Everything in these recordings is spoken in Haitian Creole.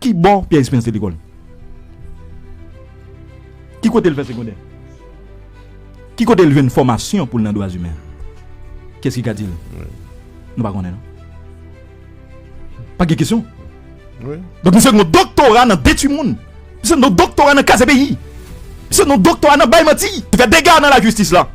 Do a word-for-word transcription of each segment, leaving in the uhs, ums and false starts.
Ki bò Pierre Espérance te lekòl? Ki kote l fè segondè? Ki kote l jwenn fòmasyon pou l nan dwa imen? Kiyès ki ka di l? Nou pa konnen, non. Pa gen kesyon. Donk, misye gen yon doktora nan detwi moun. Misye gen yon doktora nan kraze peyi. Misye gen yon doktora nan bay manti. Li fè dega nan lajistis la.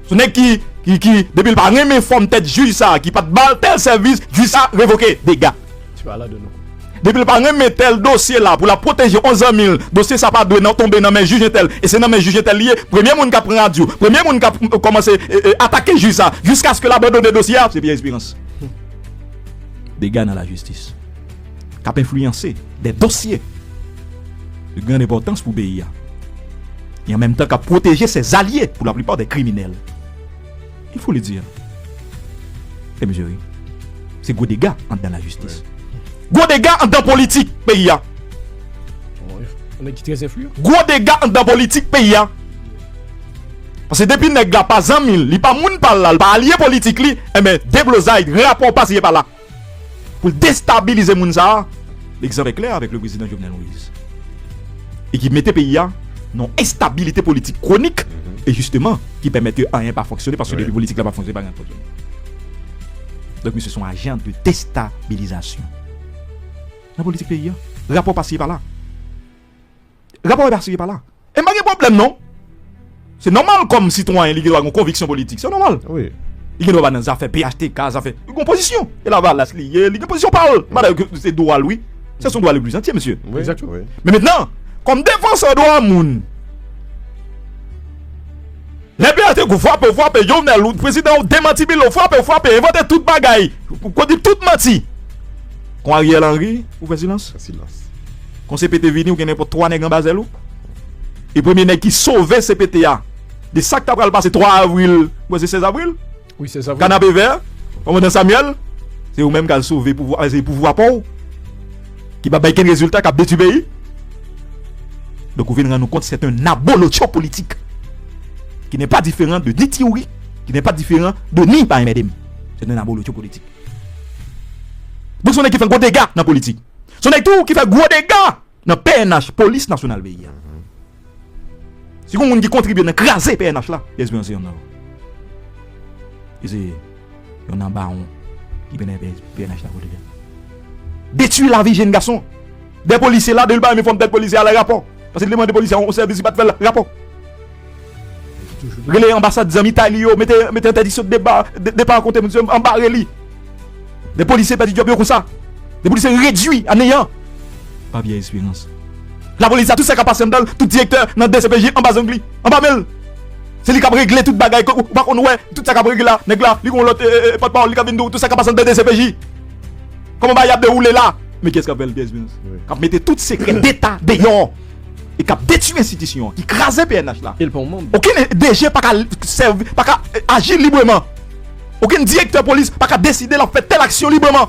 Se yon nèg ki, ki, ki, depi l pa renmen fòm tèt jij sa, ki pa t ba l tèl sèvis, jij sa revoke. Dega. Ti pa ladan non. Depi l pa renmen tèl dosye la pou l ap pwoteje yon zanmi l, dosye sa pa dwe nan, tonbe nan men jij entèl. E se nan men jij entèl li ye. Premye moun k ap pran radyo, premye moun k ap, mm, kòmanse, e, e, atake jij sa, jiskaske l abandone dosye a, se Pierre Espérance. Dega nan lajistis k ap enfliyanse de dosye de grande importance pou peyi a. E an menm tan k ap pwoteje ses alliés, pour la plupart des criminels. Il faut le dire. Se misye wi. Se gwo dega anndan lajistis. Gwo dega anndan politik peyi a. Yon nèg ki trè enfliyan. Gwo dega anndan politik peyi a. Paske depi nèg la pa zanmi l, li pa moun pa l la, li pa alye politik li, enben, deblozay, rapò pa siye pa la. Pou l destabilize moun sa a, l'exemple est clair avec le président Jovenel Moïse. E ki mete peyi a nan enstabilite politik kwonik, e jisteman, ki pèmèt ke anyen pa fonksyone, paske depi politik la pa fonksyone, pa gen anyen k fonksyone. Donk, misye se yon ajan de destabilizasyon nan politik peyi a. Rapò pa siye pa la. Rapò pa siye pa la. E m pa gen pwoblèm, non. Se nòmal kòm sitwayen, li gen dwa gen konviksyon politik. Se nòmal. Wi. Li gen dwa pa nan zafè P H T K, zafè. Li gen pozisyon. E Lavalas li ye, li gen pozisyon pa l. M pa di ke se dwa l, wi. Se son dwa le plus entier, mesye. Wi, wi. Men mentnan, kòm defansè dwa moun, lè P H T K frape, frape, Jovenel, ou prezidan, ou demanti Bilo, frape, frape, envante tout bagay, ou di tout manti. Kon Ariel Henry, ou fè silans. Fè silans. Kon C P T vini, ou gen nenpòt twa nèg anba zèl ou. E premye nèg ki sove C P T a de sa k ta pral pase twa avril, mwen se sèz avril. Wi, sèz avril. Kanapevè, kòmandan Samuel, se ou menm k al sove pouvwa, se pouvwa pa w, ki pa bay kenn rezilta, k ap detwi peyi. Donk, ou vin rann ou kont, c'est un abolotcho politique, qui n'est pas différent de ni Ti Youri, qui n'est pas différent de ni pa enmède m. C'est un abolotcho politique. Donk, se yon nèg ki fè gwo dega nan politik. Se yon nèg tou ki fè gwo dega nan P N H, Polis Nasyonal peyi a. Si gon moun ki kontribye nan kraze P N H la, Pierre Espérance se yonn nan yo. E se yonn nan bawon ki mennen P N H la kote l ye. Detwi lavi jenn gason. De polisye la, de l pa renmen fòm tèt polisye a, la rapò. Paske li te mande polisye a yon sèvis, li pa t fè l, rapò. Rele anbasad zanmitay li yo, mete, mete entèdiksyon de depa, de, depa kote misye, anbare li. De polisye pèdi djòb yo konsa. De polisye redui a neyan. Pa Pierre Espérance. Lapolis la, tout sa k ap pase anndan l, tout direktè nan D C P J anba zong li, anba men l. Se li k ap regle tout bagay, ou pa konn wè, tout sa k ap regle la, nèg la, li gon lòt, e, e, e, pòtpawòl, li k ap vin di w tout sa k ap pase anndan D C P J. Kòman bagay ap dewoule la? Men kiyès k ap fè l, Pierre Espérance? Wi. K ap mete tout sekrè deta deyò. E k ap detwi enstitisyon an, ki kraze P N H la. E l pa yon manm. Okenn D G pa ka sèvi, pa ka, eh, aji libreman. Okenn direktè polis pa ka deside l ap fè tèl aksyon libreman.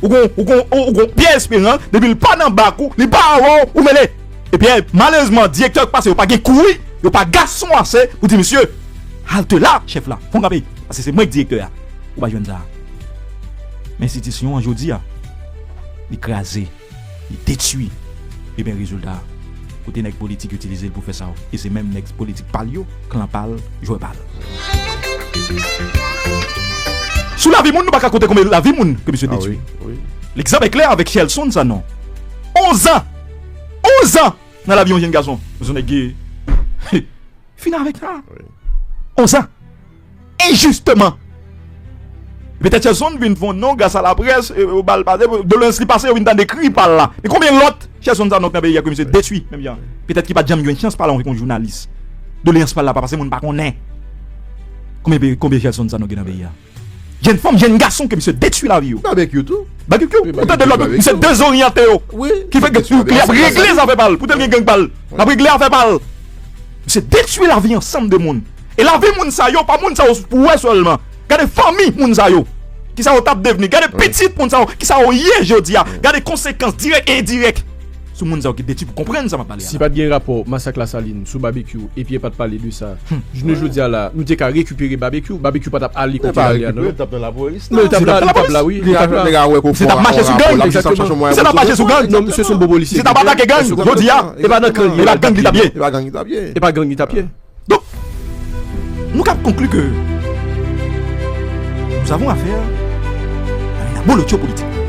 Ou gon, ou gon, ou, ou gon Pierre Espérance, depi l pa nan bak ou, li pa wè w, ou mele. Epi, eh, malerezman, direktè yo k pase yo pa gen kouri, yo pa gason ase pou di, "Mesye, halte la, chèf la, fon kanpe, paske se mwen k direktè a." Ou pa jwenn sa. Men enstitisyon an, jodi a, li kraze. Li detwi. Ebyen, rezilta a, kote nèg politik itilize l pou fè sa yo? E se menm nèg politik pa l yo, klan pa l, jwè pa l. Sou lavi moun, nou pa ka konte konbyen lavi moun ke misye detwi. L'exemple est clair avec Shelson Sanon. Onz an! Onz an nan lavi yon jenn gason. Yon nèg ki fin avèk sa. Wi. Onz an. Enjisteman. Petèt Shelson vin fè yon non gras a laprès, e, yo ba l pase, doléans li pase, yo vin tande kri pa l la. Men konbyen lòt Shelson Sanon k nan peyi a ke misye detwi menm jan? Petèt ki pa t janm jwenn chans pale avèk yon jounalis. Doléans pa l la pa pase, moun pa konnen. Konbyen, konbyen Shelson Sanon gen nan peyi a? Jenn fanm, jenn gason ke misye detwi lavi yo. Babekyou tou. Babekyou, ou tande lòt, misye dezoryante yo. Wi. Ki fè ke li ap regle zafè pa l, poutèl gen gang pa l. L ap regle afè pa l. Misye detwi lavi ansanm de moun. E lavi moun sa yo, pa moun sa yo pou wè sèlman. Gade fanmi moun sa yo. Kisa yo t ap devni. Gade pitit moun sa yo, kisa yo ye jodi a. Gade konsekans dirèk e endirèk. sou moun sa yo ki detwi pou konprann sa m ap pale a. Si pa t gen rapò masak Lasalin sou Babekyou epi e pa t pale de sa, jounen jodi a la, nou te ka rekipere Babekyou. Babekyou pa t ap ale kote l ale a non. L t ap nan lapolis. Non, l t ap la, li t ap la, wi. Li t ap la. Se t ap mache sou gang. Misye t ap mache sou gang. Non, misye se yon bon polisye. Se t ap atake gang. Jodi a, E pa nan kan li e pa gang li t ap ye. E pa gang li t ap ye. E pa gang li t ap ye. Donk, nou kab konkli ke nous avons affaire à une abolotcho politique.